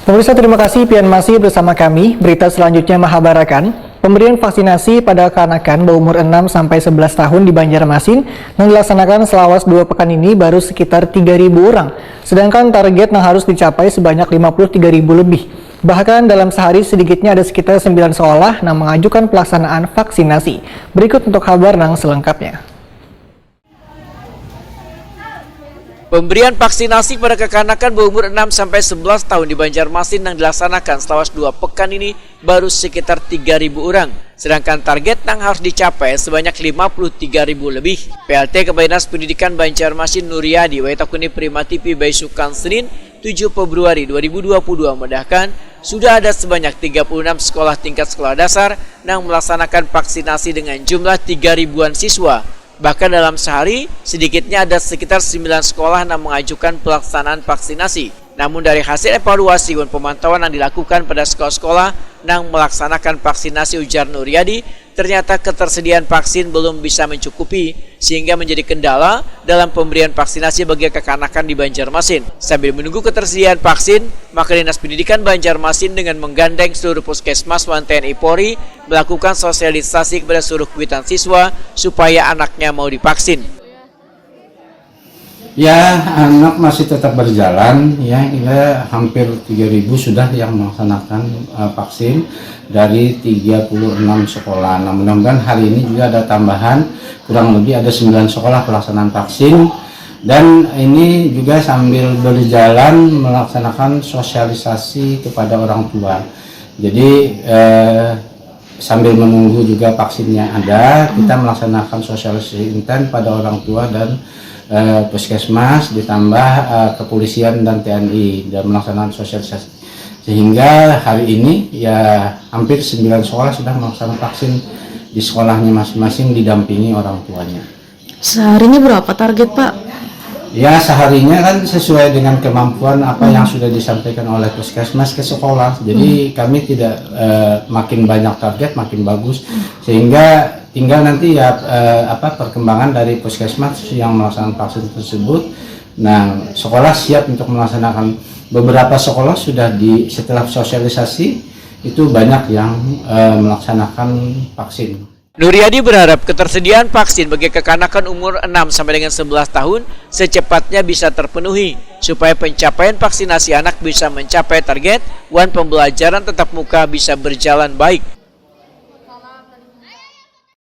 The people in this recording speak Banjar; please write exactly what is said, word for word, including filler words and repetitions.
Pemirsa, terima kasih pian masih bersama kami. Berita selanjutnya mahabarakan, pemberian vaksinasi pada kanakan berumur enam sampai sebelas tahun di Banjarmasin yang dilaksanakan selawas dua pekan ini baru sekitar tiga ribu orang. Sedangkan target yang harus dicapai sebanyak lima puluh tiga ribu lebih. Bahkan dalam sehari sedikitnya ada sekitar sembilan sekolah yang mengajukan pelaksanaan vaksinasi. Berikut untuk kabar yang selengkapnya. Pemberian vaksinasi pada kekanakan berumur enam sampai sebelas tahun di Banjarmasin yang dilaksanakan selawas dua pekan ini baru sekitar tiga ribu orang, sedangkan target yang harus dicapai sebanyak lima puluh tiga ribu lebih. P L T Kepala Dinas Pendidikan Banjarmasin Nuriadi Waitakuni Prima T V Baisukan Senin tujuh Februari dua ribu dua puluh dua memedahkan, sudah ada sebanyak tiga puluh enam sekolah tingkat sekolah dasar yang melaksanakan vaksinasi dengan jumlah tiga ribuan siswa. Bahkan dalam sehari, sedikitnya ada sekitar sembilan sekolah yang mengajukan pelaksanaan vaksinasi. Namun dari hasil evaluasi dan pemantauan yang dilakukan pada sekolah-sekolah yang melaksanakan vaksinasi, ujar Nuriadi, ternyata ketersediaan vaksin belum bisa mencukupi sehingga menjadi kendala dalam pemberian vaksinasi bagi kekanakan di Banjarmasin. Sambil menunggu ketersediaan vaksin, maka Dinas Pendidikan Banjarmasin dengan menggandeng seluruh puskesmas wan T N I Polri melakukan sosialisasi kepada seluruh kuitan siswa supaya anaknya mau divaksin. Ya, anak masih tetap berjalan, ya, kita hampir tiga ribu sudah yang melaksanakan uh, vaksin dari tiga puluh enam sekolah. Nah, mudah-mudahan hari ini juga ada tambahan, kurang lebih ada sembilan sekolah pelaksanaan vaksin, dan ini juga sambil berjalan melaksanakan sosialisasi kepada orang tua. Jadi eh, sambil menunggu juga vaksinnya ada, kita melaksanakan sosialisasi intent pada orang tua dan eh, puskesmas, ditambah eh, kepolisian dan T N I, dan melaksanakan sosialisasi. Sehingga hari ini ya hampir sembilan sekolah sudah melaksanakan vaksin di sekolahnya masing-masing, didampingi orang tuanya. Seharinya berapa target, Pak? Ya, seharinya kan sesuai dengan kemampuan apa yang sudah disampaikan oleh puskesmas ke sekolah. Jadi kami tidak eh, makin banyak target makin bagus, sehingga tinggal nanti ya eh, apa perkembangan dari puskesmas yang melaksanakan vaksin tersebut. Nah, sekolah siap untuk melaksanakan, beberapa sekolah sudah di setelah sosialisasi itu banyak yang eh, melaksanakan vaksin. Nuriadi berharap ketersediaan vaksin bagi kekanakan umur enam sampai dengan sebelas tahun secepatnya bisa terpenuhi, supaya pencapaian vaksinasi anak bisa mencapai target wan pembelajaran tatap muka bisa berjalan baik.